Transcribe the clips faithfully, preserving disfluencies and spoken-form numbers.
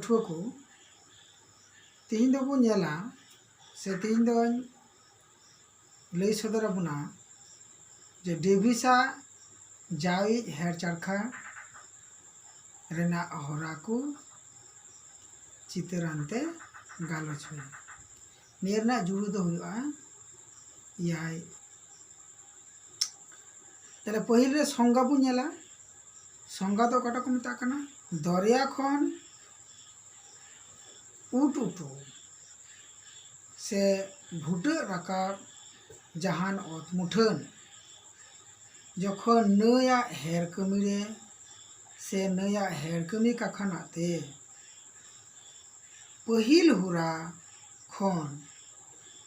ᱯᱟᱹᱴᱷᱩᱣᱟᱹ ᱠᱚ, ᱛᱮᱦᱮᱧ ᱫᱚᱵᱚᱱ ᱧᱮᱞᱟ ᱥᱮ ᱛᱮᱦᱮᱧ ᱫᱚᱧ ᱞᱟᱹᱭ ᱥᱚᱫᱚᱨ ᱟᱵᱚᱱᱟ ᱡᱮ ᱰᱮᱵᱷᱤᱥᱟᱜ ᱡᱟᱣᱤᱡ ᱦᱮᱨ ᱪᱟᱨᱠᱷᱟ ᱨᱮᱱᱟᱜ ᱦᱚᱨᱟ ᱠᱚ ᱪᱤᱛᱟᱹᱨ ᱟᱱᱛᱮ ᱜᱟᱞᱚᱪ ᱦᱩᱭᱩᱜᱼᱟ᱾ ᱱᱤᱭᱟᱹ ᱨᱮᱱᱟᱜ ᱡᱩᱲᱩ ᱫᱚ ᱦᱩᱭᱩᱜᱼᱟ ᱮᱭᱟᱭ᱾ ᱛᱟᱦᱞᱮ ᱯᱟᱹᱦᱤᱞ ᱨᱮ ᱥᱚᱝᱜᱟ ᱵᱚᱱ ᱧᱮᱞᱟ᱾ ᱥᱚᱝᱜᱟ ᱫᱚ ᱚᱠᱟᱴᱟᱜ ᱠᱚ ᱢᱮᱛᱟᱜ ᱠᱟᱱᱟ? ᱫᱚᱨᱭᱟ ᱠᱷᱚᱱ ᱩᱴ ᱩᱴᱩ ᱥᱮ ᱵᱷᱩᱴᱟᱹᱜ ᱨᱟᱠᱟᱵ ᱡᱟᱦᱟᱱ ᱚᱛ ᱢᱩᱴᱷᱟᱹᱱ, ᱡᱚᱠᱷᱚᱱ ᱱᱟᱹᱭᱟᱜ ᱦᱮᱨ ᱠᱟᱹᱢᱤ ᱨᱮ ᱥᱮ ᱱᱟᱹᱭᱟᱜ ᱦᱮᱨ ᱠᱟᱹᱢᱤ ᱠᱟᱠᱷᱟᱱᱟᱜ ᱛᱮ ᱯᱟᱹᱦᱤᱞ ᱦᱚᱨᱟ ᱠᱷᱚᱱ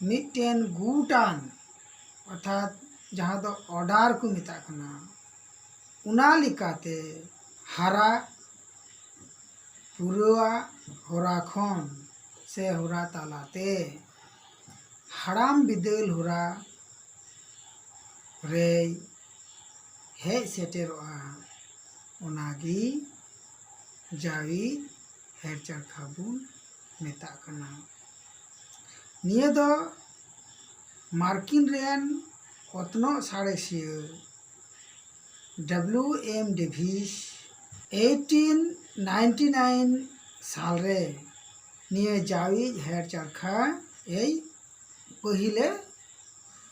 ᱢᱤᱫᱴᱮᱱ ᱜᱩᱴᱟᱱ, ᱚᱨᱛᱷᱟᱛ ᱡᱟᱦᱟᱸ ᱫᱚ ᱚᱰᱟᱨ ᱠᱚ ᱢᱮᱛᱟᱜ ᱠᱟᱱᱟ, ᱚᱱᱟ ᱞᱮᱠᱟᱛᱮ ᱦᱟᱨᱟ ᱯᱩᱨᱟᱹᱣᱟᱜ ᱦᱚᱨᱟ ᱠᱷᱚᱱ ᱥᱮ ᱦᱚᱨᱟ ᱛᱟᱞᱟᱛᱮ ᱦᱟᱲᱟᱢ ᱵᱤᱫᱟᱹᱞ ᱦᱚᱨᱟ ᱨᱮᱭ ᱦᱮᱡ ᱥᱮᱴᱮᱨᱚᱜᱼᱟ᱾ ᱚᱱᱟᱜᱮ ᱡᱟᱣᱤ ᱦᱮᱨ ᱪᱟᱨᱠᱷᱟ ᱵᱚᱱ ᱢᱮᱛᱟᱜ ᱠᱟᱱᱟ᱾ ᱱᱤᱭᱟᱹ ᱫᱚ ᱢᱟᱨᱠᱤᱱ ᱨᱮᱱ ᱚᱛᱱᱚᱜ ᱥᱟᱬᱮᱥᱤᱭᱟᱹ ᱰᱟᱵᱞᱤᱭᱩ ᱮᱢ ᱰᱮᱵᱷᱤᱥ eighteen ninety nine ᱥᱟᱞᱨᱮ ᱱᱤᱭᱟᱹ ᱡᱟᱣᱤᱡ ᱦᱮᱨ ᱪᱟᱨᱠᱷᱟ ᱮᱭ ᱯᱟᱹᱦᱤᱞᱮ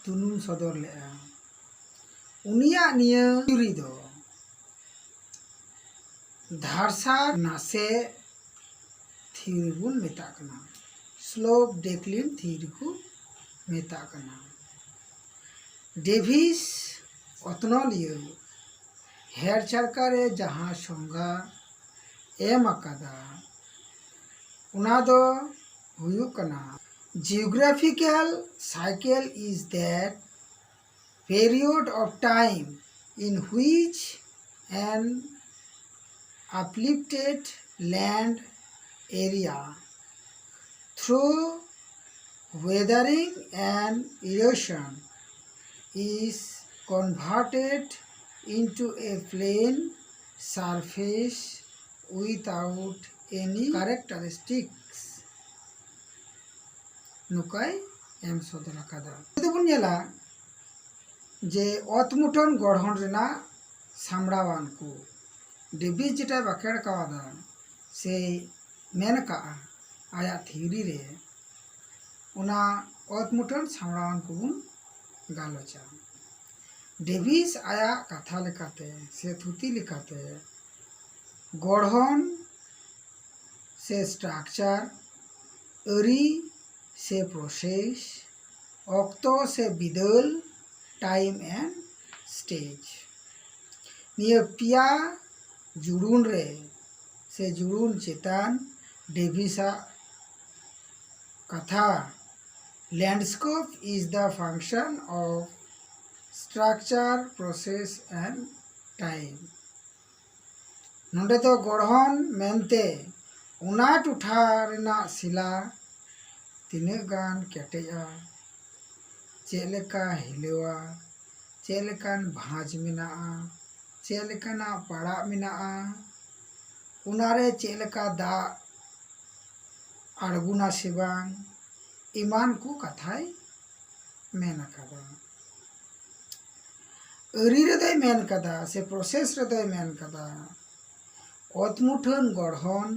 ᱛᱩᱱᱩᱢ ᱥᱚᱫᱚᱨ ᱞᱮᱫᱼᱟ᱾ ᱩᱱᱤᱭᱟᱜ ᱱᱤᱭᱟᱹ ᱛᱷᱤᱣᱨᱤ ᱫᱚ ᱫᱷᱟᱨᱥᱟᱨ ᱱᱟᱥᱮ ᱛᱷᱤᱣᱨᱤ ᱵᱚᱱ ᱢᱮᱛᱟᱜ ᱠᱟᱱᱟ, ᱥᱞᱳᱯ ᱰᱮᱠᱞᱤᱱ ᱛᱷᱤᱣᱨᱤ ᱠᱚ ᱢᱮᱛᱟᱜ ᱠᱟᱱᱟ᱾ ᱰᱮᱵᱷᱤᱥ ᱚᱛᱱᱚᱞᱤᱭᱟᱹ ᱦᱮᱨ ᱪᱟᱨᱠᱟ ᱨᱮ ᱡᱟᱦᱟᱸ ᱥᱚᱝᱜᱟ ᱮᱢ ᱟᱠᱟᱫᱟ, ᱚᱱᱟ ᱫᱚ ᱦᱩᱭᱩᱜ ᱠᱟᱱᱟ, geographical cycle is that period of time in which an uplifted land area through weathering and erosion is converted into a plain surface without any characteristics ᱱᱚᱝᱠᱟᱭ ᱮᱢ ᱥᱚᱫᱚᱨ ᱟᱠᱟᱫᱟ᱾ ᱡᱩᱫᱤ ᱵᱚᱱ ᱧᱮᱞᱟ ᱡᱮ ᱚᱛ ᱢᱩᱴᱷᱟᱹᱱ ᱜᱚᱲᱦᱚᱱ ᱨᱮᱱᱟᱜ ᱥᱟᱢᱲᱟᱣᱟᱱ ᱠᱚ, ᱰᱮᱵᱷᱤᱥ ᱡᱮᱴᱟᱭ ᱵᱟᱠᱷᱮᱲ ᱠᱟᱣᱫᱟ ᱥᱮ ᱢᱮᱱ ᱠᱟᱜᱼᱟ ᱟᱭᱟᱜ ᱛᱷᱤᱣᱨᱤ ᱨᱮ, ᱚᱱᱟ ᱚᱛ ᱢᱩᱴᱷᱟᱹᱱ ᱥᱟᱢᱲᱟᱣᱟᱱ ᱠᱚᱵᱚᱱ ᱜᱟᱞᱚᱪᱟ᱾ ᱰᱮᱵᱷᱤᱥ ᱟᱭᱟᱜ ᱠᱟᱛᱷᱟ ᱞᱮᱠᱟᱛᱮ ᱥᱮ ᱛᱷᱩᱛᱤ ᱞᱮᱠᱟᱛᱮ ᱜᱚᱲᱦᱚᱱ ᱥᱮ ᱥᱴᱨᱟᱠᱪᱟᱨ, ᱟᱹᱨᱤ ᱥᱮ ᱯᱨᱚᱥᱮᱥ, ᱚᱠᱛᱚ ᱥᱮ ᱵᱤᱫᱟᱹᱞ, time and stage, ᱱᱤᱭᱟᱹ ᱯᱮᱭᱟ ᱡᱩᱲᱩᱱ ᱨᱮ ᱥᱮ ᱡᱩᱲᱩᱱ ᱪᱮᱛᱟᱱ ᱰᱮᱵᱷᱤᱥᱟᱜ ᱠᱟᱛᱷᱟ, landscape is the function of structure, process and time. ᱱᱚᱰᱮ ᱫᱚ ᱜᱚᱲᱦᱚᱱ ᱢᱮᱱᱛᱮ ᱚᱱᱟ ᱴᱚᱴᱷᱟ ᱨᱮᱱᱟᱜ ᱥᱤᱞᱟ ᱛᱤᱱᱟᱹᱜ ᱜᱟᱱ ᱠᱮᱴᱮᱡᱼᱟ, ᱪᱮᱫ ᱞᱮᱠᱟ ᱦᱤᱞᱟᱹᱣᱟ, ᱪᱮᱫ ᱞᱮᱠᱟᱱ ᱵᱷᱟᱸᱡᱽ ᱢᱮᱱᱟᱜᱼᱟ, ᱪᱮᱫ ᱞᱮᱠᱟᱱᱟᱜ ᱯᱟᱲᱟᱜ ᱢᱮᱱᱟᱜᱼᱟ, ᱚᱱᱟᱨᱮ ᱪᱮᱫ ᱞᱮᱠᱟ ᱫᱟᱜ ᱟᱬᱜᱚᱱᱟ ᱥᱮ ᱵᱟᱝ, ᱮᱢᱟᱱ ᱠᱚ ᱠᱟᱛᱷᱟᱭ ᱢᱮᱱ ᱟᱠᱟᱫᱟ᱾ ᱟᱹᱨᱤ ᱨᱮᱫᱚᱭ ᱢᱮᱱ ᱠᱟᱫᱟ ᱥᱮ ᱯᱨᱚᱥᱮᱥ ᱨᱮᱫᱚᱭ ᱢᱮᱱ ᱠᱟᱫᱟ, ᱚᱛ ᱢᱩᱴᱷᱟᱹᱱ ᱜᱚᱲᱦᱚᱱ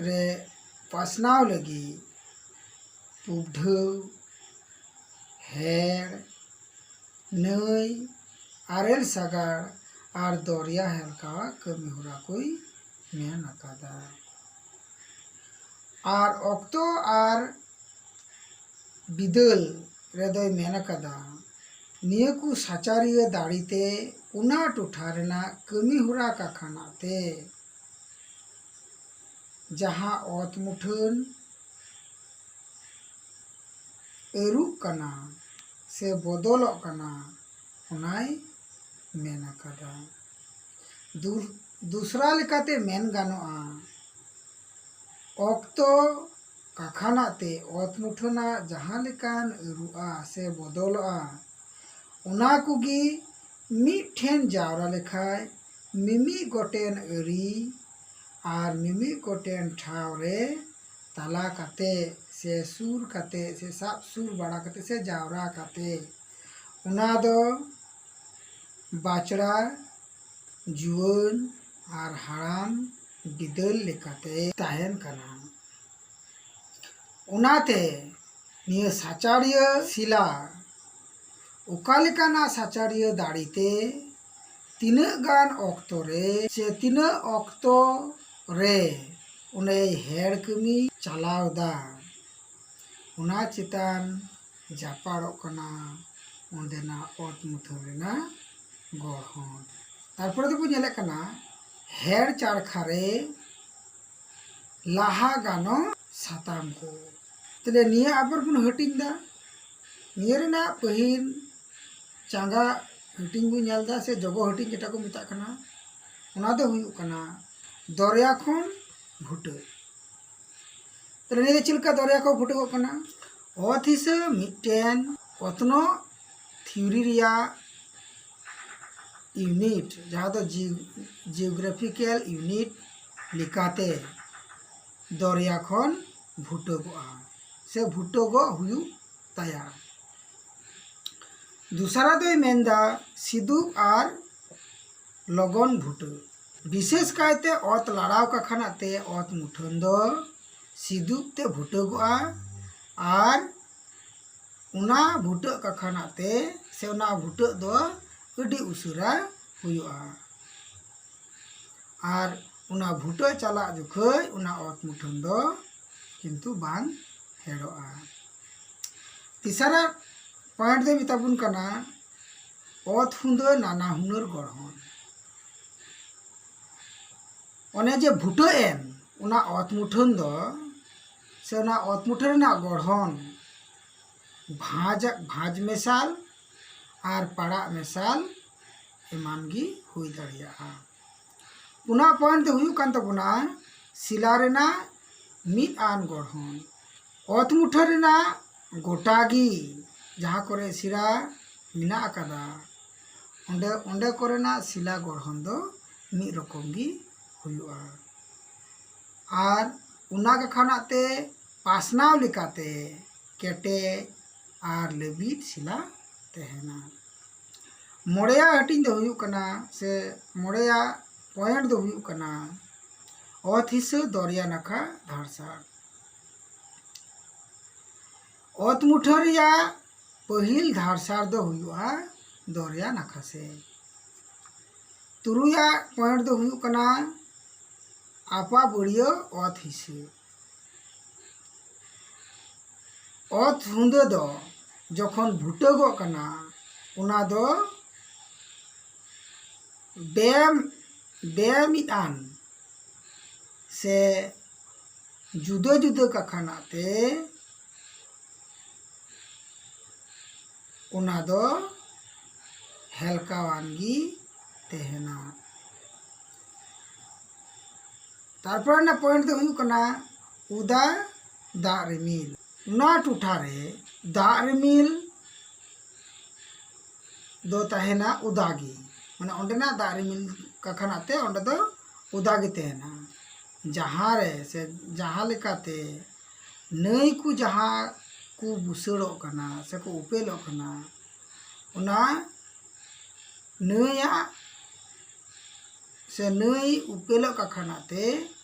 ᱨᱮ ᱯᱟᱥᱱᱟᱣ ᱞᱟᱹᱜᱤᱫ ᱯᱩᱵᱰᱷᱟᱹᱣ, ᱦᱮᱲ, ᱱᱟᱹᱭ, ᱟᱨᱮᱞ ᱥᱟᱜᱟᱲ ᱟᱨ ᱫᱚᱨᱭᱟ ᱦᱮᱞᱠᱟᱣᱟᱜ ᱠᱟᱹᱢᱤ ᱦᱚᱨᱟ ᱠᱚᱭ ᱢᱮᱱ ᱟᱠᱟᱫᱟ᱾ ᱟᱨ ᱚᱠᱛᱚ ᱟᱨ ᱵᱤᱫᱟᱹᱞ ᱨᱮᱫᱚᱭ ᱢᱮᱱ ᱟᱠᱟᱫᱟ, ᱱᱤᱭᱟᱹ ᱠᱚ ᱥᱟᱪᱟᱨᱤᱭᱟᱹ ᱫᱟᱲᱮᱛᱮ ᱚᱱᱟ ᱴᱚᱴᱷᱟ ᱨᱮᱱᱟᱜ ᱠᱟᱹᱢᱤ ᱦᱚᱨᱟ ᱠᱟᱠᱷᱟᱱᱟᱜ ᱛᱮ ᱡᱟᱦᱟᱸ ᱚᱛ ᱢᱩᱴᱷᱟᱹᱱ ᱟᱹᱨᱩᱜ ᱠᱟᱱᱟ ᱥᱮ ᱵᱚᱫᱚᱞᱚᱜ ᱠᱟᱱᱟ, ᱚᱱᱟᱭ ᱢᱮᱱ ᱟᱠᱟᱫᱟ᱾ ᱫᱩ-, ᱫᱩᱥᱨᱟ ᱞᱮᱠᱟᱛᱮ ᱢᱮᱱ ᱜᱟᱱᱚᱜᱼᱟ, ᱚᱠᱛᱚ ᱠᱟᱠᱷᱟᱱᱟᱜ ᱛᱮ ᱚᱛ ᱢᱩᱴᱷᱟᱹᱱᱟᱜ ᱡᱟᱦᱟᱸ ᱞᱮᱠᱟᱱ ᱟᱹᱨᱩᱜᱼᱟ ᱥᱮ ᱵᱚᱫᱚᱞᱚᱜᱼᱟ, ᱚᱱᱟ ᱠᱚᱜᱮ ᱢᱤᱫ ᱴᱷᱮᱱ ᱡᱟᱣᱨᱟ ᱞᱮᱠᱷᱟᱡ ᱢᱤᱢᱤᱫ ᱜᱚᱴᱮᱱ ᱟᱹᱨᱤ ᱟᱨ ᱢᱤᱢᱤᱫ ᱜᱚᱴᱮᱱ ᱴᱷᱟᱶ ᱨᱮ ᱛᱟᱞᱟ ᱠᱟᱛᱮ ᱥᱮ ᱥᱩᱨ ᱠᱟᱛᱮ ᱥᱮ ᱥᱟᱵ ᱥᱩᱨ ᱵᱟᱲᱟ ᱠᱟᱛᱮ ᱥᱮ ᱡᱟᱣᱨᱟ ᱠᱟᱛᱮ, ᱚᱱᱟ ᱫᱚ ᱵᱟᱪᱲᱟ, ᱡᱩᱣᱟᱹᱱ ᱟᱨ ᱦᱟᱲᱟᱢ ᱵᱤᱫᱟᱹᱞ ᱞᱮᱠᱟᱛᱮ ᱛᱟᱦᱮᱱ ᱠᱟᱱᱟ᱾ ᱚᱱᱟᱛᱮ ᱱᱤᱭᱟᱹ ᱥᱟᱪᱟᱨᱤᱭᱟᱹ ᱥᱤᱞᱟ ᱚᱠᱟ ᱞᱮᱠᱟᱱᱟᱜ ᱥᱟᱪᱟᱨᱤᱭᱟᱹ ᱫᱟᱲᱮᱛᱮ ᱛᱤᱱᱟᱹᱜ ᱜᱟᱱ ᱚᱠᱛᱚ ᱨᱮ ᱥᱮ ᱛᱤᱱᱟᱹᱜ ᱚᱠᱛᱚ ᱨᱮ ᱚᱸᱰᱮ ᱦᱮᱲ ᱠᱟᱹᱢᱤ ᱪᱟᱞᱟᱣ ᱮᱫᱟ, ᱚᱱᱟ ᱪᱮᱛᱟᱱ ᱡᱟᱯᱟᱲᱚᱜ ᱠᱟᱱᱟ ᱚᱸᱰᱮᱱᱟᱜ ᱚᱛ ᱢᱩᱴᱷᱟᱹᱱ ᱨᱮᱱᱟᱜ ᱜᱚᱲᱦᱚᱱ᱾ ᱛᱟᱨᱯᱚᱨᱮ ᱫᱚᱵᱚ ᱧᱮᱞᱮᱫ ᱠᱟᱱᱟ ᱦᱮᱲ ᱪᱟᱨᱠᱷᱟ ᱨᱮ ᱞᱟᱦᱟ ᱜᱟᱱᱚᱜ ᱥᱟᱛᱟᱢ ᱠᱚ᱾ ᱛᱟᱦᱞᱮ ᱱᱤᱭᱟᱹ ᱟᱵᱟᱨ ᱵᱚᱱ ᱦᱟᱹᱴᱤᱧ ᱫᱟ᱾ ᱱᱤᱭᱟᱹ ᱨᱮᱱᱟᱜ ᱯᱟᱹᱦᱤᱞ ᱪᱟᱸᱜᱟ ᱦᱟᱹᱴᱤᱧ ᱵᱚᱱ ᱧᱮᱞ ᱫᱟ, ᱥᱮ ᱡᱚᱜᱚ ᱦᱟᱹᱴᱤᱧ ᱡᱮᱴᱟ ᱠᱚ ᱢᱮᱛᱟᱜ ᱠᱟᱱᱟ, ᱚᱱᱟ ᱫᱚ ᱦᱩᱭᱩᱜ ᱠᱟᱱᱟ ᱫᱚᱨᱭᱟ ᱠᱷᱚᱱ ᱵᱷᱩᱴᱟᱹᱜ᱾ ᱛᱟᱦᱞᱮ ᱱᱤᱭᱟᱹ ᱫᱚ ᱪᱮᱫ ᱞᱮᱠᱟ ᱫᱚᱨᱭᱟ ᱠᱷᱚᱱ ᱵᱷᱩᱴᱟᱹᱜᱚᱜ ᱠᱟᱱᱟ? ᱚᱛ ᱦᱤᱥᱟᱹ ᱢᱤᱫᱴᱮᱱ ᱚᱛᱱᱚᱜ ᱛᱷᱤᱣᱨᱤ ᱨᱮᱭᱟᱜ ᱤᱭᱩᱱᱤᱴ, ᱡᱟᱦᱟᱸ ᱫᱚ ᱡᱤ-, ᱡᱤᱣᱜᱨᱟᱯᱷᱤᱠᱮᱞ ᱤᱭᱩᱱᱤᱴ ᱞᱮᱠᱟᱛᱮ ᱫᱚᱨᱭᱟ ᱠᱷᱚᱱ ᱵᱷᱩᱴᱟᱹᱜᱚᱜᱼᱟ ᱥᱮ ᱵᱷᱩᱴᱟᱹᱜᱚᱜ ᱦᱩᱭᱩᱜ ᱛᱟᱭᱟ᱾ ᱫᱚᱥᱟᱨᱟ ᱫᱚᱭ ᱢᱮᱱᱫᱟ ᱥᱤᱫᱩᱯ ᱟᱨ ᱞᱚᱜᱚᱱ ᱵᱷᱩᱴᱟᱹᱜ᱾ ᱵᱤᱥᱮᱥ ᱠᱟᱭᱛᱮ ᱚᱛ ᱞᱟᱲᱟᱣ ᱠᱟᱠᱷᱟᱱᱟᱜ ᱛᱮ ᱚᱛ ᱢᱩᱴᱷᱟᱹᱱ ᱫᱚ ᱥᱤᱫᱩᱯ ᱛᱮ ᱵᱷᱩᱴᱟᱹᱜᱚᱜᱼᱟ ᱟᱨ ᱚᱱᱟ ᱵᱷᱩᱴᱟᱹᱜ ᱠᱟᱠᱷᱟᱱᱟᱜ ᱛᱮ ᱥᱮ ᱚᱱᱟ ᱵᱷᱩᱴᱟᱹᱜ ᱫᱚ ᱟᱹᱰᱤ ᱩᱥᱟᱹᱨᱟ ᱦᱩᱭᱩᱜᱼᱟ᱾ ᱟᱨ ᱚᱱᱟ ᱵᱷᱩᱴᱟᱹᱜ ᱪᱟᱞᱟᱜ ᱡᱚᱠᱷᱚᱡ ᱚᱱᱟ ᱚᱛ ᱢᱩᱴᱷᱟᱹᱱ ᱫᱚ ᱠᱤᱱᱛᱩ ᱵᱟᱝ ᱦᱮᱲᱚᱜᱼᱟ᱾ ᱛᱮᱥᱟᱨᱟ ᱯᱚᱭᱮᱱᱴ ᱫᱚᱭ ᱢᱮᱛᱟ ᱵᱚᱱ ᱠᱟᱱᱟ ᱚᱛ ᱦᱩᱸᱫᱟᱹ ᱱᱟᱱᱟ ᱦᱩᱱᱟᱹᱨ ᱜᱚᱲᱦᱚᱱ᱾ ᱚᱱᱮ ᱡᱮ ᱵᱷᱩᱴᱟᱹᱜ ᱮᱱ, ᱚᱱᱟ ᱚᱛ ᱢᱩᱴᱷᱟᱹᱱ ᱫᱚ ᱥᱮ ᱚᱱᱟ ᱚᱛ ᱢᱩᱴᱷᱟᱹᱱ ᱨᱮᱱᱟᱜ ᱜᱚᱲᱦᱚᱱ ᱵᱷᱟᱸᱡᱽ, ᱵᱷᱟᱸᱡᱽ ᱢᱮᱥᱟᱞ ᱟᱨ ᱯᱟᱲᱟᱜ ᱢᱮᱥᱟᱞ ᱮᱢᱟᱱ ᱜᱮ ᱦᱩᱭ ᱫᱟᱲᱮᱭᱟᱜᱼᱟ᱾ ᱯᱩᱱᱟᱜ ᱯᱚᱭᱮᱱᱴ ᱫᱚ ᱦᱩᱭᱩᱜ ᱠᱟᱱ ᱛᱟᱵᱚᱱᱟ ᱥᱤᱞᱟ ᱨᱮᱱᱟᱜ ᱢᱤᱫ ᱟᱱ ᱜᱚᱲᱦᱚᱱ᱾ ᱚᱛ ᱢᱩᱴᱷᱟᱹᱱ ᱨᱮᱱᱟᱜ ᱜᱚᱴᱟ ᱜᱮ ᱡᱟᱦᱟᱸ ᱠᱚᱨᱮ ᱥᱤᱞᱟ ᱢᱮᱱᱟᱜ ᱟᱠᱟᱫᱟ, ᱚᱸᱰᱮ, ᱚᱸᱰᱮ ᱠᱚᱨᱮᱱᱟᱜ ᱥᱤᱞᱟ ᱜᱚᱲᱦᱚᱱ ᱫᱚ ᱢᱤᱫ ᱨᱚᱠᱚᱢ ᱜᱮ ᱦᱩᱭᱩᱜᱼᱟ᱾ ᱟᱨ ᱚᱱᱟ ᱠᱟᱠᱷᱟᱱᱟᱜ ᱛᱮ ᱯᱟᱥᱱᱟᱣ ᱞᱮᱠᱟᱛᱮ ᱠᱮᱴᱮᱡ ᱟᱨ ᱞᱟᱹᱵᱤᱫ ᱥᱤᱞᱟ ᱛᱟᱦᱮᱱᱟ᱾ ᱢᱚᱬᱮᱭᱟᱜ ᱦᱟᱹᱴᱤᱧ ᱫᱚ ᱦᱩᱭᱩᱜ ᱠᱟᱱᱟ, ᱥᱮ ᱢᱚᱬᱮᱭᱟᱜ ᱯᱚᱭᱮᱱᱴ ᱫᱚ ᱦᱩᱭᱩᱜ ᱠᱟᱱᱟ, ᱚᱛ ᱦᱤᱥᱟᱹ, ᱫᱚᱨᱭᱟ ᱱᱟᱠᱷᱟ, ᱫᱷᱟᱲᱥᱟᱲ᱾ ᱚᱛ ᱢᱩᱴᱷᱟᱹᱱ ᱨᱮᱭᱟᱜ ᱯᱟᱹᱦᱤᱞ ᱫᱷᱟᱲᱥᱟᱲ ᱫᱚ ᱦᱩᱭᱩᱜᱼᱟ ᱫᱚᱨᱭᱟ ᱱᱟᱠᱷᱟ ᱥᱮᱫ᱾ ᱛᱩᱨᱩᱭᱟᱜ ᱯᱚᱭᱮᱱᱴ ᱫᱚ ᱦᱩᱭᱩᱜ ᱠᱟᱱᱟ ᱟᱯᱟ ᱵᱟᱹᱲᱭᱟᱹ ᱚᱛ ᱦᱤᱥᱟᱹ᱾ ᱚᱛ ᱦᱩᱸᱫᱟᱹ ᱫᱚ ᱡᱚᱠᱷᱚᱱ ᱵᱷᱩᱴᱟᱹᱜᱚᱜ ᱠᱟᱱᱟ, ᱚᱱᱟ ᱫᱚ ᱵᱮ, ᱵᱮᱢᱤᱫ ᱟᱱ ᱥᱮ ᱡᱩᱫᱟᱹ ᱡᱩᱫᱟᱹ ᱠᱟᱠᱷᱟᱱᱟᱜ ᱛᱮ ᱚᱱᱟ ᱫᱚ ᱦᱮᱞᱠᱟᱣᱟᱱ ᱜᱮ ᱛᱟᱦᱮᱱᱟ᱾ ᱛᱟᱨᱯᱚᱨᱮ ᱨᱮᱱᱟᱜ ᱯᱚᱭᱮᱱᱴ ᱫᱚ ᱦᱩᱭᱩᱜ ᱠᱟᱱᱟ ᱩᱫᱟ ᱫᱟᱜ ᱨᱤᱢᱤᱞ᱾ ᱚᱱᱟ ᱴᱚᱴᱷᱟ ᱨᱮ ᱫᱟᱜ ᱨᱤᱢᱤᱞ ᱫᱚ ᱛᱟᱦᱮᱱᱟ ᱩᱫᱟ ᱜᱮ, ᱢᱟᱱᱮ ᱚᱸᱰᱮᱱᱟᱜ ᱫᱟᱜ ᱨᱤᱢᱤᱞ ᱠᱟᱠᱷᱟᱱᱟᱜ ᱛᱮ ᱚᱸᱰᱮ ᱫᱚ ᱩᱫᱟ ᱜᱮ ᱛᱟᱦᱮᱱᱟ᱾ ᱡᱟᱦᱟᱸ ᱨᱮ ᱥᱮ ᱡᱟᱦᱟᱸ ᱞᱮᱠᱟᱛᱮ ᱱᱟᱹᱭ ᱠᱚ ᱡᱟᱦᱟᱸ ᱠᱚ ᱵᱩᱥᱟᱹᱲᱚᱜ ᱠᱟᱱᱟ ᱥᱮ ᱠᱚ ᱩᱯᱮᱞᱚᱜ ᱠᱟᱱᱟ, ᱚᱱᱟ ᱱᱟᱹᱭᱟᱜ ᱥᱮ ᱱᱟᱹᱭ ᱩᱯᱮᱞᱚᱜ ᱠᱟᱠᱷᱟᱱᱟᱜ ᱛᱮ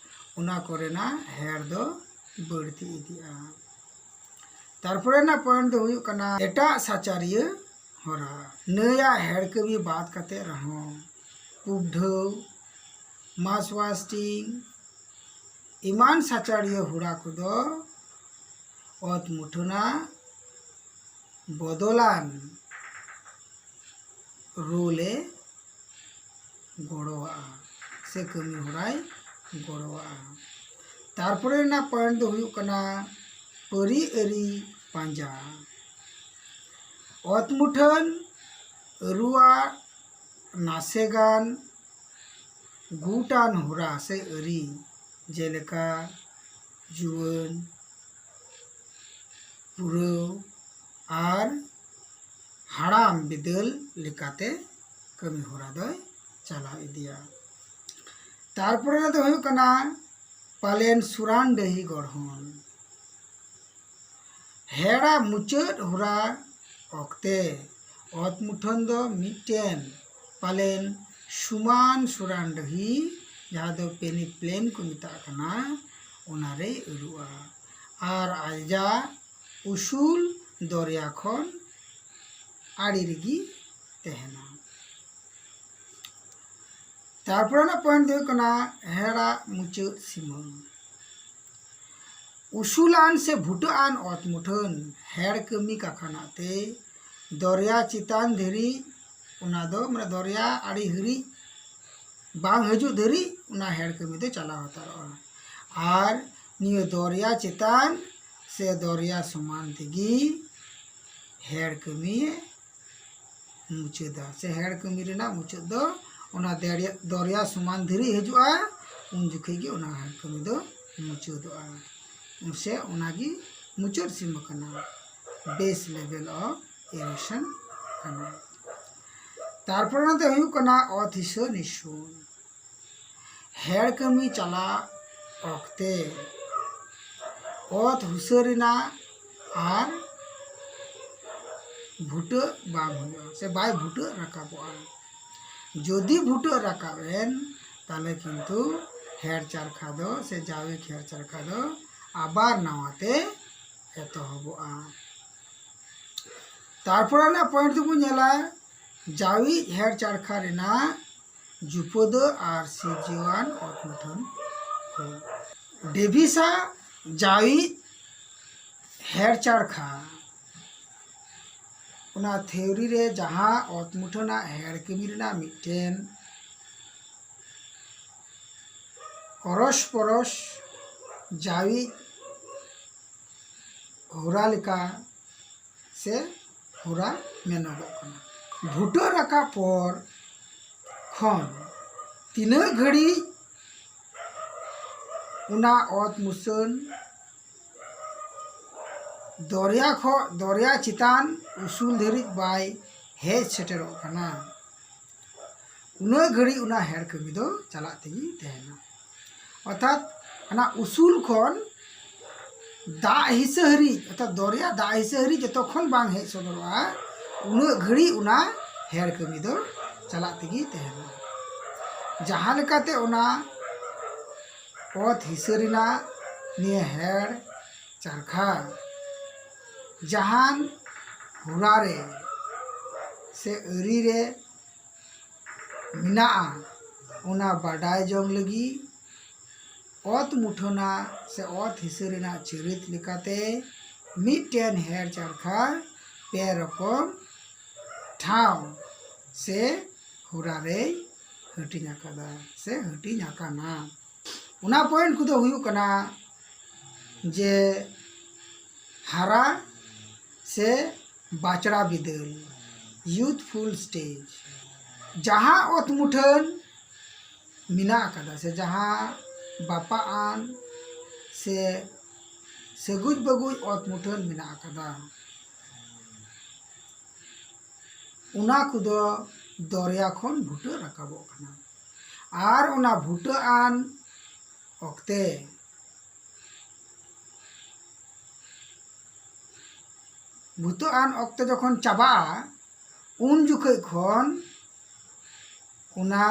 ᱚᱱᱟ ᱠᱚᱨᱮᱱᱟᱜ ᱦᱮᱲ ᱫᱚ ᱵᱟᱹᱲᱛᱤ ᱤᱫᱤᱜᱼᱟ᱾ ᱛᱟᱨᱯᱚᱨᱮ ᱨᱮᱱᱟᱜ ᱯᱚᱭᱮᱱᱴ ᱫᱚ ᱦᱩᱭᱩᱜ ᱠᱟᱱᱟ ᱮᱴᱟᱜ ᱥᱟᱪᱟᱨᱤᱭᱟᱹ ᱦᱚᱨᱟ᱾ ᱱᱟᱹᱭᱟᱜ ᱦᱮᱲ ᱠᱟᱹᱢᱤ ᱵᱟᱫ ᱠᱟᱛᱮ ᱨᱮᱦᱚᱸ ᱠᱩᱵᱰᱷᱟᱹᱣ, ᱢᱟᱥ ᱣᱟᱥᱴᱤᱝ ᱮᱢᱟᱱ ᱥᱟᱪᱟᱨᱤᱭᱟᱹ ᱦᱚᱨᱟ ᱠᱚᱫᱚ ᱚᱛ ᱢᱩᱴᱷᱟᱹᱱᱟᱜ ᱵᱚᱫᱚᱞᱟᱱ ᱨᱳᱞ ᱮ ᱜᱚᱲᱚᱣᱟᱜᱼᱟ ᱥᱮ ᱠᱟᱹᱢᱤ ᱦᱚᱨᱟᱭ ᱜᱚᱲᱚᱣᱟᱜᱼᱟ᱾ ᱛᱟᱨᱯᱚᱨᱮ ᱨᱮᱱᱟᱜ ᱯᱚᱭᱮᱱᱴ ᱫᱚ ᱦᱩᱭᱩᱜ ᱠᱟᱱᱟ ᱯᱟᱹᱨᱤ ᱟᱹᱨᱤ ᱯᱟᱸᱡᱟ᱾ ᱚᱛ ᱢᱩᱴᱷᱟᱹᱱ ᱟᱹᱨᱩᱣᱟᱜ ᱱᱟᱥᱮᱜᱟᱱ ᱜᱩᱴᱟᱱ ᱦᱚᱨᱟ ᱥᱮ ᱟᱹᱨᱤ, ᱡᱮᱞᱮᱠᱟ ᱡᱩᱣᱟᱹᱱ, ᱯᱩᱨᱟᱹᱣ ᱟᱨ ᱦᱟᱲᱟᱢ ᱵᱤᱫᱟᱹᱞ ᱞᱮᱠᱟᱛᱮ ᱠᱟᱹᱢᱤ ᱦᱚᱨᱟ ᱫᱚᱭ ᱪᱟᱞᱟᱣ ᱤᱫᱤᱭᱟ᱾ ᱛᱟᱨᱯᱚᱨᱮ ᱫᱚ ᱦᱩᱭᱩᱜ ᱠᱟᱱᱟ ᱯᱟᱞᱮᱱ ᱥᱩᱨᱟᱱ ᱰᱟᱹᱦᱤ ᱜᱚᱲᱦᱚᱱ᱾ ᱦᱮᱲᱟ ᱢᱩᱪᱟᱹᱫ ᱦᱚᱨᱟ ᱚᱠᱛᱮ ᱚᱛ ᱢᱩᱴᱷᱟᱹᱱ ᱫᱚ ᱢᱤᱫᱴᱮᱱ ᱯᱟᱞᱮᱱ ᱥᱩᱢᱟᱱ ᱥᱩᱨᱟᱱ ᱰᱟᱹᱦᱤ, ᱡᱟᱦᱟᱸ ᱫᱚ ᱯᱮᱱᱤ ᱯᱞᱮᱱ ᱠᱚ ᱢᱮᱛᱟᱜ ᱠᱟᱱᱟ, ᱚᱱᱟᱨᱮᱭ ᱟᱹᱨᱩᱜᱼᱟ᱾ ᱟᱨ ᱟᱡᱟᱜ ᱩᱥᱩᱞ ᱫᱚᱨᱭᱟ ᱠᱷᱚᱱ ᱟᱲᱮ ᱨᱮᱜᱮ ᱛᱟᱦᱮᱱᱟ᱾ ᱛᱟᱨᱯᱚᱨᱮ ᱨᱮᱱᱟᱜ ᱯᱚᱭᱮᱱᱴ ᱫᱚ ᱦᱩᱭᱩᱜ ᱠᱟᱱᱟ ᱦᱮᱲᱟᱜ ᱢᱩᱪᱟᱹᱫ ᱥᱤᱢᱟᱹ᱾ ᱩᱥᱩᱞᱟᱱ ᱥᱮ ᱵᱷᱩᱴᱟᱹᱜ ᱟᱱ ᱚᱛ ᱢᱩᱴᱷᱟᱹᱱ ᱦᱮᱲ ᱠᱟᱹᱢᱤ ᱠᱟᱠᱷᱟᱱᱟᱜ ᱛᱮ ᱫᱚᱨᱭᱟ ᱪᱮᱛᱟᱱ ᱫᱷᱟᱹᱨᱤᱡ, ᱚᱱᱟ ᱫᱚ ᱢᱟᱱᱮ ᱫᱚᱨᱭᱟ ᱟᱲᱮ ᱦᱟᱹᱨᱤᱡ ᱵᱟᱝ ᱦᱤᱡᱩᱜ ᱫᱷᱟᱹᱨᱤᱡ ᱚᱱᱟ ᱦᱮᱲ ᱠᱟᱹᱢᱤ ᱫᱚ ᱪᱟᱞᱟᱣ ᱦᱟᱛᱟᱲᱚᱜᱼᱟ᱾ ᱟᱨ ᱱᱤᱭᱟᱹ ᱫᱚᱨᱭᱟ ᱪᱮᱛᱟᱱ ᱥᱮ ᱫᱚᱨᱭᱟ ᱥᱚᱢᱟᱱ ᱛᱮᱜᱮ ᱦᱮᱲ ᱠᱟᱹᱢᱤᱭᱮ ᱢᱩᱪᱟᱹᱫᱟ, ᱥᱮ ᱦᱮᱲ ᱠᱟᱹᱢᱤ ᱨᱮᱱᱟᱜ ᱢᱩᱪᱟᱹᱫ ᱫᱚ ᱚᱱᱟ ᱫᱮᱨᱭᱟ-, ᱫᱚᱨᱭᱟ ᱥᱚᱢᱟᱱ ᱫᱷᱟᱹᱨᱤᱡ ᱦᱤᱡᱩᱜᱼᱟ, ᱩᱱ ᱡᱚᱠᱷᱮᱡ ᱜᱮ ᱚᱱᱟ ᱦᱮᱲ ᱠᱟᱹᱢᱤ ᱫᱚ ᱢᱩᱪᱟᱹᱫᱚᱜᱼᱟ᱾ ᱥᱮ ᱚᱱᱟᱜᱮ ᱢᱩᱪᱟᱹᱫ ᱥᱤᱢᱟᱹ ᱠᱟᱱᱟ, base level of erosion ᱠᱟᱱᱟ᱾ ᱛᱟᱨᱯᱚᱨᱮ ᱱᱚᱛᱮ ᱦᱩᱭᱩᱜ ᱠᱟᱱᱟ ᱚᱛ ᱦᱤᱥᱟᱹ ᱱᱤᱥᱩᱱ᱾ ᱦᱮᱲ ᱠᱟᱹᱢᱤ ᱪᱟᱞᱟᱜ ᱚᱠᱛᱮ ᱚᱛ ᱦᱩᱥᱟᱹ ᱨᱮᱱᱟᱜ ᱟᱨ ᱵᱷᱩᱴᱟᱹᱜ ᱵᱟᱝ ᱦᱩᱭᱩᱜᱼᱟ, ᱥᱮ ᱵᱟᱭ ᱵᱷᱩᱴᱟᱹᱜ ᱨᱟᱠᱟᱵᱚᱜᱼᱟ᱾ ᱡᱩᱫᱤ ᱵᱷᱩᱴᱟᱹᱜ ᱨᱟᱠᱟᱵ ᱮᱱ, ᱛᱟᱦᱞᱮ ᱠᱤᱱᱛᱩ ᱦᱮᱲ ᱪᱟᱨᱠᱷᱟ ᱫᱚ, ᱥᱮ ᱡᱟᱣᱤᱠ ᱦᱮᱲ ᱪᱟᱨᱠᱷᱟ ᱫᱚ ᱟᱵᱟᱨ ᱱᱟᱣᱟᱛᱮ ᱮᱛᱚᱦᱚᱵᱚᱜᱼᱟ᱾ ᱛᱟᱨᱯᱚᱨᱮ ᱨᱮᱱᱟᱜ ᱯᱚᱭᱮᱱᱴ ᱫᱚᱵᱚᱱ ᱧᱮᱞᱟ ᱡᱟᱣᱤᱡ ᱦᱮᱲ ᱪᱟᱨᱠᱷᱟ ᱨᱮᱱᱟᱜ ᱡᱩᱯᱟᱹᱫᱟᱹ ᱟᱨ ᱥᱤᱨᱡᱟᱹᱣᱟᱱ ᱚᱛ ᱢᱩᱴᱷᱟᱹᱱ ᱠᱚ᱾ ᱰᱮᱵᱷᱤᱥᱟᱜ ᱡᱟᱣᱤᱡ ᱦᱮᱲ ᱪᱟᱨᱠᱷᱟ, ᱚᱱᱟ ᱛᱷᱤᱣᱨᱤ ᱨᱮ ᱡᱟᱦᱟᱸ ᱚᱛ ᱢᱩᱴᱷᱟᱹᱱᱟᱜ ᱦᱮᱲ ᱠᱟᱹᱢᱤ ᱨᱮᱱᱟᱜ ᱢᱤᱫᱴᱮᱱ ᱚᱨᱚᱥ ᱯᱚᱨᱚᱥ ᱡᱟᱣᱤᱡ ᱦᱚᱨᱟ ᱞᱮᱠᱟ ᱥᱮ ᱦᱚᱨᱟ ᱢᱮᱱᱚᱜᱚᱜ ᱠᱟᱱᱟ᱾ ᱵᱷᱩᱴᱟᱹ ᱨᱟᱠᱟᱵ ᱯᱚᱨ ᱠᱷᱚᱱ ᱛᱤᱱᱟᱹᱜ ᱜᱷᱟᱹᱲᱤᱡ ᱚᱱᱟ ᱚᱛ ᱢᱩᱥᱟᱹᱱ ᱫᱚᱨᱭᱟ ᱠᱷᱚᱱ ᱫᱚᱨᱭᱟ ᱪᱮᱛᱟᱱ ᱩᱥᱩᱞ ᱫᱷᱟᱹᱨᱤᱡ ᱵᱟᱭ ᱦᱮᱡ ᱥᱮᱴᱮᱨᱚᱜ ᱠᱟᱱᱟ, ᱩᱱᱟᱹᱜ ᱜᱷᱟᱹᱲᱤᱡ ᱚᱱᱟ ᱦᱮᱲ ᱠᱟᱹᱢᱤ ᱫᱚ ᱪᱟᱞᱟᱜ ᱛᱮᱜᱮ ᱛᱟᱦᱮᱱᱟ᱾ ᱚᱨᱛᱷᱟᱛ ᱚᱱᱟ ᱩᱥᱩᱞ ᱠᱷᱚᱱ ᱫᱟᱜ ᱦᱤᱥᱟᱹ ᱦᱟᱹᱨᱤᱡ, ᱚᱨᱛᱷᱟᱛ ᱫᱚᱨᱭᱟ ᱫᱟᱜ ᱦᱤᱥᱟᱹ ᱦᱟᱹᱨᱤᱡ ᱡᱚᱛᱚ ᱠᱷᱚᱱ ᱵᱟᱝ ᱦᱮᱡ ᱥᱚᱫᱚᱨᱚᱜᱼᱟ, ᱩᱱᱟᱹᱜ ᱜᱷᱟᱹᱲᱤᱡ ᱚᱱᱟ ᱦᱮᱲ ᱠᱟᱹᱢᱤ ᱫᱚ ᱪᱟᱞᱟᱜ ᱛᱮᱜᱮ ᱛᱟᱦᱮᱱᱟ᱾ ᱡᱟᱦᱟᱸ ᱞᱮᱠᱟᱛᱮ ᱚᱱᱟ ᱚᱛ ᱦᱤᱥᱟᱹ ᱨᱮᱱᱟᱜ ᱱᱤᱭᱟᱹ ᱦᱮᱲ ᱪᱟᱨᱠᱷᱟ ᱡᱟᱦᱟᱱ ᱦᱚᱨᱟ ᱨᱮ ᱥᱮ ᱟᱹᱨᱤ ᱨᱮ ᱢᱮᱱᱟᱜᱼᱟ, ᱚᱱᱟ ᱵᱟᱰᱟᱭ ᱡᱚᱝ ᱞᱟᱹᱜᱤᱫ ᱚᱛ ᱢᱩᱴᱷᱟᱹᱱᱟᱜ ᱥᱮ ᱚᱛ ᱦᱤᱥᱟᱹ ᱨᱮᱱᱟᱜ ᱪᱚᱨᱤᱛ ᱞᱮᱠᱟᱛᱮ ᱢᱤᱫᱴᱮᱱ ᱦᱮᱲ ᱪᱟᱨᱠᱷᱟ ᱯᱮ ᱨᱚᱠᱚᱢ ᱴᱷᱟᱶ ᱥᱮ ᱦᱚᱨᱟ ᱨᱮᱭ ᱦᱟᱹᱴᱤᱧ ᱟᱠᱟᱫᱟ ᱥᱮ ᱦᱟᱹᱴᱤᱧ ᱟᱠᱟᱱᱟ᱾ ᱚᱱᱟ ᱯᱚᱭᱮᱱᱴ ᱠᱚᱫᱚ ᱦᱩᱭᱩᱜ ᱠᱟᱱᱟ ᱡᱮ ᱦᱟᱨᱟ ᱥᱮ ᱵᱟᱪᱲᱟ ᱵᱤᱫᱟᱹᱞ, youthful stage, ᱡᱟᱦᱟᱸ ᱚᱛ ᱢᱩᱴᱷᱟᱹᱱ ᱢᱮᱱᱟᱜ ᱟᱠᱟᱫᱟ ᱥᱮ ᱡᱟᱦᱟᱸ ᱵᱟᱯᱟᱜ ᱟᱱ ᱥᱮ ᱥᱟᱹᱜᱩᱡ ᱵᱟᱹᱜᱩᱡ ᱚᱛ ᱢᱩᱴᱷᱟᱹᱱ ᱢᱮᱱᱟᱜ ᱟᱠᱟᱫᱟ, ᱚᱱᱟ ᱠᱚᱫᱚ ᱫᱚᱨᱭᱟ ᱠᱷᱚᱱ ᱵᱷᱩᱴᱟᱹᱜ ᱨᱟᱠᱟᱵᱚᱜ ᱠᱟᱱᱟ᱾ ᱟᱨ ᱚᱱᱟ ᱵᱷᱩᱴᱟᱹᱜ ᱟᱱ ᱚᱠᱛᱮ, ᱵᱷᱩᱴᱟᱹᱜ ᱟᱱ ᱚᱠᱛᱮ ᱡᱚᱠᱷᱚᱱ ᱪᱟᱵᱟᱜᱼᱟ, ᱩᱱ ᱡᱚᱠᱷᱚᱡ ᱠᱷᱚᱱ ᱚᱱᱟ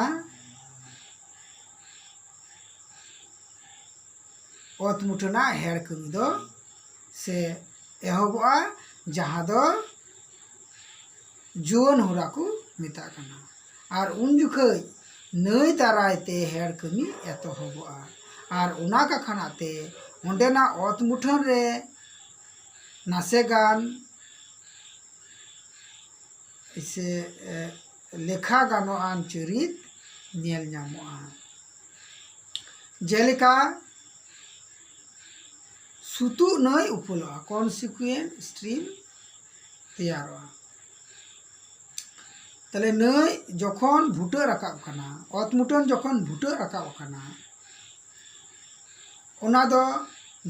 ᱚᱛ ᱢᱩᱴᱷᱟᱹᱱᱟᱜ ᱦᱮᱲ ᱠᱟᱹᱢᱤ ᱫᱚ ᱥᱮ ᱮᱦᱚᱵᱚᱜᱼᱟ, ᱡᱟᱦᱟᱸ ᱫᱚ ᱡᱩᱣᱟᱹᱱ ᱦᱚᱨᱟ ᱠᱚ ᱢᱮᱛᱟᱜ ᱠᱟᱱᱟ᱾ ᱟᱨ ᱩᱱ ᱡᱚᱠᱷᱚᱡ ᱱᱟᱹᱭ ᱫᱟᱨᱟᱭ ᱛᱮ ᱦᱮᱲ ᱠᱟᱹᱢᱤ ᱮᱛᱚᱦᱚᱵᱚᱜᱼᱟ᱾ ᱟᱨ ᱚᱱᱟ ᱠᱟᱠᱷᱟᱱᱟᱜ ᱛᱮ ᱚᱸᱰᱮᱱᱟᱜ ᱚᱛ ᱢᱩᱴᱷᱟᱹᱱ ᱨᱮ ᱱᱟᱥᱮ ᱜᱟᱱ ᱥᱮ, ᱮ, ᱞᱮᱠᱷᱟ ᱜᱟᱱᱚᱜ ᱟᱱ ᱪᱚᱨᱤᱛ ᱧᱮᱞ ᱧᱟᱢᱚᱜᱼᱟ᱾ ᱡᱮᱞᱮᱠᱟ ᱥᱩᱛᱩᱜ ᱱᱟᱹᱭ ᱩᱯᱩᱞᱚᱜᱼᱟ, consequent stream ᱛᱮᱭᱟᱨᱚᱜᱼᱟ᱾ ᱛᱟᱦᱞᱮ ᱱᱟᱹᱭ ᱡᱚᱠᱷᱚᱱ ᱵᱷᱩᱴᱟᱹᱜ ᱨᱟᱠᱟᱵ ᱠᱟᱱᱟ, ᱚᱛ ᱢᱩᱴᱷᱟᱹᱱ ᱡᱚᱠᱷᱚᱱ ᱵᱷᱩᱴᱟᱹᱜ ᱨᱟᱠᱟᱵ ᱠᱟᱱᱟ, ᱚᱱᱟ ᱫᱚ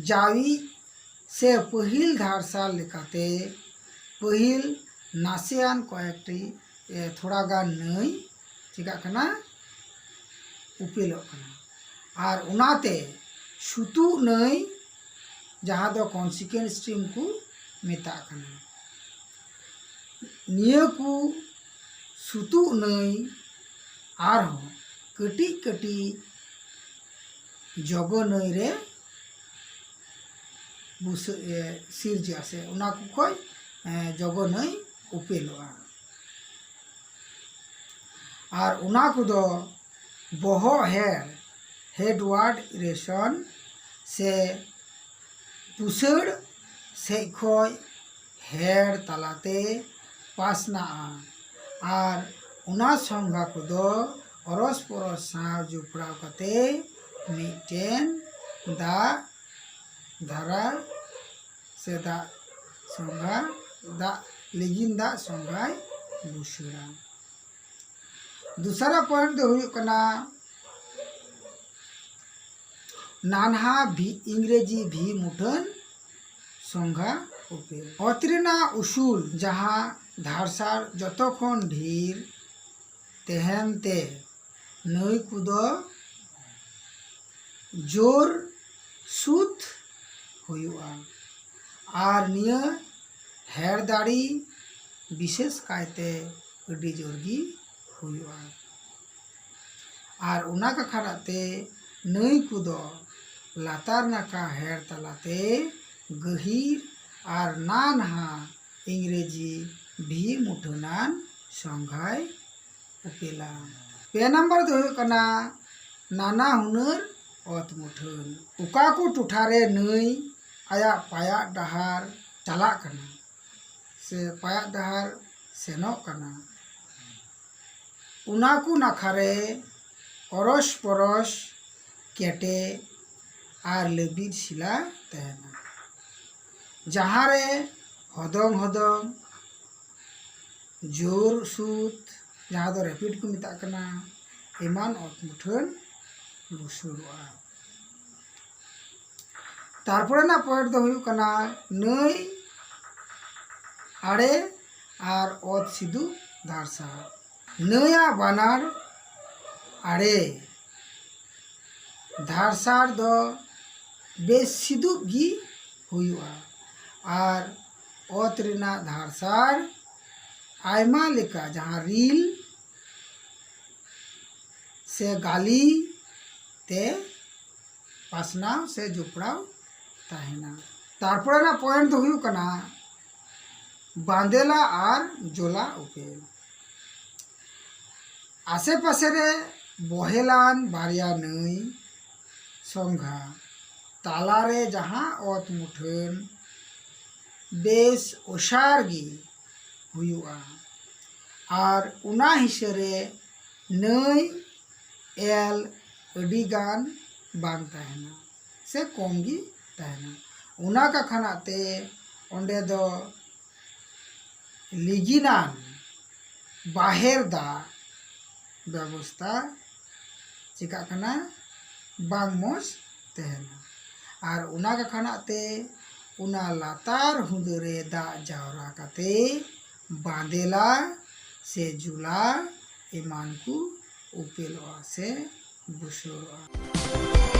ᱡᱟᱣᱤᱡ ᱥᱮ ᱯᱟᱹᱦᱤᱞ ᱫᱷᱟᱨᱥᱟᱞ ᱞᱮᱠᱟᱛᱮ ᱯᱟᱹᱦᱤᱞ ᱱᱟᱥᱮᱭᱟᱱ ᱠᱚᱭᱮᱠᱴᱤ, ᱮ, ᱛᱷᱚᱲᱟ ᱜᱟᱱ ᱱᱟᱹᱭ ᱪᱤᱠᱟᱹᱜ ᱠᱟᱱᱟ? ᱩᱯᱮᱞᱚᱜ ᱠᱟᱱᱟ᱾ ᱟᱨ ᱚᱱᱟᱛᱮ ᱥᱩᱛᱩᱜ ᱱᱟᱹᱭ, ᱡᱟᱦᱟᱸ ᱫᱚ ᱠᱚᱱᱥᱤᱠᱩᱭᱮᱱᱴ ᱥᱴᱨᱤᱢ ᱠᱚ ᱢᱮᱛᱟᱜ ᱠᱟᱱᱟ, ᱱᱤᱭᱟᱹ ᱠᱚ ᱥᱩᱛᱩᱜ ᱱᱟᱹᱭ ᱟᱨᱦᱚᱸ ᱠᱟᱹᱴᱤᱡ ᱠᱟᱹᱴᱤᱡ ᱡᱚᱜᱚ ᱱᱟᱹᱭ ᱨᱮ ᱵᱩᱥᱟᱹᱜ ᱮ ᱥᱤᱨᱡᱟᱹᱜᱼᱟ, ᱥᱮ ᱚᱱᱟ ᱠᱚ ᱠᱷᱚᱡ, ᱮ, ᱡᱚᱜᱚ ᱱᱟᱹᱭ ᱩᱯᱮᱞᱚᱜᱼᱟ᱾ ᱟᱨ ᱚᱱᱟ ᱠᱚᱫᱚ ᱵᱚᱦᱚᱜ ᱦᱮᱲ, ᱦᱮᱰᱣᱟᱨᱰ ᱨᱮᱥᱚᱱ, ᱥᱮ ᱯᱩᱥᱟᱹᱲ ᱥᱮᱡ ᱠᱷᱚᱡ ᱦᱮᱲ ᱛᱟᱞᱟᱛᱮ ᱯᱟᱥᱱᱟᱜᱼᱟ᱾ ᱟᱨ ᱚᱱᱟ ᱥᱚᱝᱜᱷᱟ ᱠᱚᱫᱚ ᱚᱨᱚᱥ ᱯᱚᱨᱚᱥ ᱥᱟᱶ ᱡᱚᱯᱲᱟᱣ ᱠᱟᱛᱮ ᱢᱤᱫᱴᱮᱱ ᱫᱟᱜ ᱫᱷᱟᱨᱟ ᱥᱮ ᱫᱟᱜ ᱥᱚᱝᱜᱷᱟ, ᱫᱟᱜ, ᱞᱤᱸᱜᱤᱱ ᱫᱟᱜ ᱥᱚᱝᱜᱷᱟᱭ ᱵᱩᱥᱟᱹᱲᱟ᱾ ᱫᱚᱥᱟᱨᱟ ᱯᱚᱭᱮᱱᱴ ᱫᱚ ᱦᱩᱭᱩᱜ ᱠᱟᱱᱟ ᱱᱟᱱᱦᱟ ᱵᱷᱤ, ᱤᱝᱨᱮᱡᱤ ᱵᱷᱤ ᱢᱩᱴᱷᱟᱹᱱ ᱥᱚᱝᱜᱷᱟ ᱩᱯᱮᱞ᱾ ᱚᱛ ᱨᱮᱱᱟᱜ ᱩᱥᱩᱞ ᱡᱟᱦᱟᱸ ᱫᱷᱟᱨᱥᱟᱲ ᱡᱚᱛᱚ ᱠᱷᱚᱱ ᱰᱷᱮᱨ ᱛᱟᱦᱮᱱ ᱛᱮ ᱱᱟᱹᱭ ᱠᱚᱫᱚ ᱡᱳᱨ ᱥᱩᱛ ᱦᱩᱭᱩᱜᱼᱟ᱾ ᱟᱨ ᱱᱤᱭᱟᱹ ᱦᱮᱲ ᱫᱟᱲᱮ ᱵᱤᱥᱮᱥ ᱠᱟᱭᱛᱮ ᱟᱹᱰᱤ ᱡᱳᱨ ᱜᱮ ᱦᱩᱭᱩᱜᱼᱟ᱾ ᱟᱨ ᱚᱱᱟ ᱠᱟᱠᱷᱟᱱᱟᱜ ᱛᱮ ᱱᱟᱹᱭ ᱠᱚᱫᱚ ᱞᱟᱛᱟᱨ ᱱᱟᱠᱷᱟ ᱦᱮᱲ ᱛᱟᱞᱟᱛᱮ ᱜᱟᱹᱦᱤᱨ ᱟᱨ ᱱᱟᱱᱦᱟ ᱤᱝᱨᱮᱡᱤ ᱵᱷᱤ ᱢᱩᱴᱷᱟᱹᱱᱟᱱ ᱥᱚᱝᱜᱷᱟᱭ ᱩᱯᱮᱞᱟ᱾ ᱯᱮ ᱱᱟᱢᱵᱟᱨ ᱫᱚ ᱦᱩᱭᱩᱜ ᱠᱟᱱᱟ ᱱᱟᱱᱟ ᱦᱩᱱᱟᱹᱨ ᱚᱛ ᱢᱩᱴᱷᱟᱹᱱ᱾ ᱚᱠᱟ ᱠᱚ ᱴᱚᱴᱷᱟ ᱨᱮ ᱱᱟᱹᱭ ᱟᱭᱟᱜ ᱯᱟᱭᱟᱜ ᱰᱟᱦᱟᱨ ᱪᱟᱞᱟᱜ ᱠᱟᱱᱟ ᱥᱮ ᱯᱟᱭᱟᱜ ᱰᱟᱦᱟᱨ ᱥᱮᱱᱚᱜ ᱠᱟᱱᱟ, ᱚᱱᱟ ᱠᱚ ᱱᱟᱠᱷᱟ ᱨᱮ ᱚᱨᱚᱥ ᱯᱚᱨᱚᱥ ᱠᱮᱴᱮᱡ ᱟᱨ ᱞᱟᱹᱵᱤᱫ ᱥᱤᱞᱟ ᱛᱟᱦᱮᱱᱟ, ᱡᱟᱦᱟᱸ ᱨᱮ ᱦᱚᱫᱚᱝ ᱦᱚᱫᱚᱝ, ᱡᱳᱨ ᱥᱩᱛ, ᱡᱟᱦᱟᱸ ᱫᱚ ᱨᱮᱯᱤᱰ ᱠᱚ ᱢᱮᱛᱟᱜ ᱠᱟᱱᱟ, ᱮᱢᱟᱱ ᱚᱛ ᱢᱩᱴᱷᱟᱹᱱ ᱵᱩᱥᱩᱲᱚᱜᱼᱟ᱾ ᱛᱟᱨᱯᱚᱨᱮ ᱨᱮᱱᱟᱜ ᱯᱚᱭᱮᱱᱴ ᱫᱚ ᱦᱩᱭᱩᱜ ᱠᱟᱱᱟ ᱱᱟᱹᱭ ᱟᱲᱮ ᱟᱨ ᱚᱛ ᱥᱤᱫᱩ ᱫᱷᱟᱨᱥᱟ᱾ ᱱᱟᱹᱭᱟᱜ ᱵᱟᱱᱟᱨ ᱟᱲᱮ ᱫᱷᱟᱨᱥᱟᱲ ᱫᱚ ᱵᱮᱥ ᱥᱤᱫᱩᱵ ᱜᱮ ᱦᱩᱭᱩᱜᱼᱟ᱾ ᱟᱨ ᱚᱛ ᱨᱮᱱᱟᱜ ᱫᱷᱟᱨᱥᱟᱲ ᱟᱭᱢᱟ ᱞᱮᱠᱟ, ᱡᱟᱦᱟᱸ ᱨᱤᱞ ᱥᱮ ᱜᱟᱞᱤ ᱛᱮ ᱯᱟᱥᱱᱟᱣ ᱥᱮ ᱡᱚᱯᱲᱟᱣ ᱛᱟᱦᱮᱱᱟ᱾ ᱛᱟᱨᱯᱚᱨᱮ ᱨᱮᱱᱟᱜ ᱯᱚᱭᱮᱱᱴ ᱫᱚ ᱦᱩᱭᱩᱜ ᱠᱟᱱᱟ ᱵᱟᱸᱫᱮᱞᱟ ᱟᱨ ᱡᱚᱞᱟ ᱩᱯᱮᱞ᱾ ᱟᱥᱮ ᱯᱟᱥᱮ ᱨᱮ ᱵᱚᱦᱮᱞᱟᱱ ᱵᱟᱨᱭᱟ ᱱᱟᱹᱭ ᱥᱚᱝᱜᱷᱟ ᱛᱟᱞᱟᱨᱮ ᱡᱟᱦᱟᱸ ᱚᱛ ᱢᱩᱴᱷᱟᱹᱱ ᱵᱮᱥ ᱚᱥᱟᱨ ᱜᱮ ᱦᱩᱭᱩᱜᱼᱟ, ᱟᱨ ᱚᱱᱟ ᱦᱤᱥᱟᱹ ᱨᱮ ᱱᱟᱹᱭ ᱮᱞ ᱟᱹᱰᱤ ᱜᱟᱱ ᱵᱟᱝ ᱛᱟᱦᱮᱱᱟ ᱥᱮ ᱠᱚᱢ ᱜᱮ ᱛᱟᱦᱮᱱᱟ᱾ ᱚᱱᱟ ᱠᱟᱠᱷᱟᱱᱟᱜ ᱛᱮ ᱚᱸᱰᱮ ᱫᱚ ᱞᱤᱜᱤᱱᱟᱱ ᱵᱟᱦᱮᱨ ᱫᱟᱜ ᱵᱮᱵᱚᱥᱛᱟ ᱪᱤᱠᱟᱹᱜ ᱠᱟᱱᱟ, ᱵᱟᱝ ᱢᱚᱡᱽ ᱛᱟᱦᱮᱱᱟ᱾ ᱟᱨ ᱚᱱᱟ ᱠᱟᱠᱷᱟᱱᱟᱜ ᱛᱮ ᱚᱱᱟ ᱞᱟᱛᱟᱨ ᱦᱩᱫᱟᱹ ᱨᱮ ᱫᱟᱜ ᱡᱟᱣᱨᱟ ᱠᱟᱛᱮ ᱵᱟᱸᱫᱮᱞᱟ ᱥᱮ ᱡᱩᱞᱟ ᱮᱢᱟᱱ ᱠᱚ ᱩᱯᱮᱞᱚᱜᱼᱟ ᱥᱮ ᱵᱩᱥᱟᱹᱲᱚᱜᱼᱟ᱾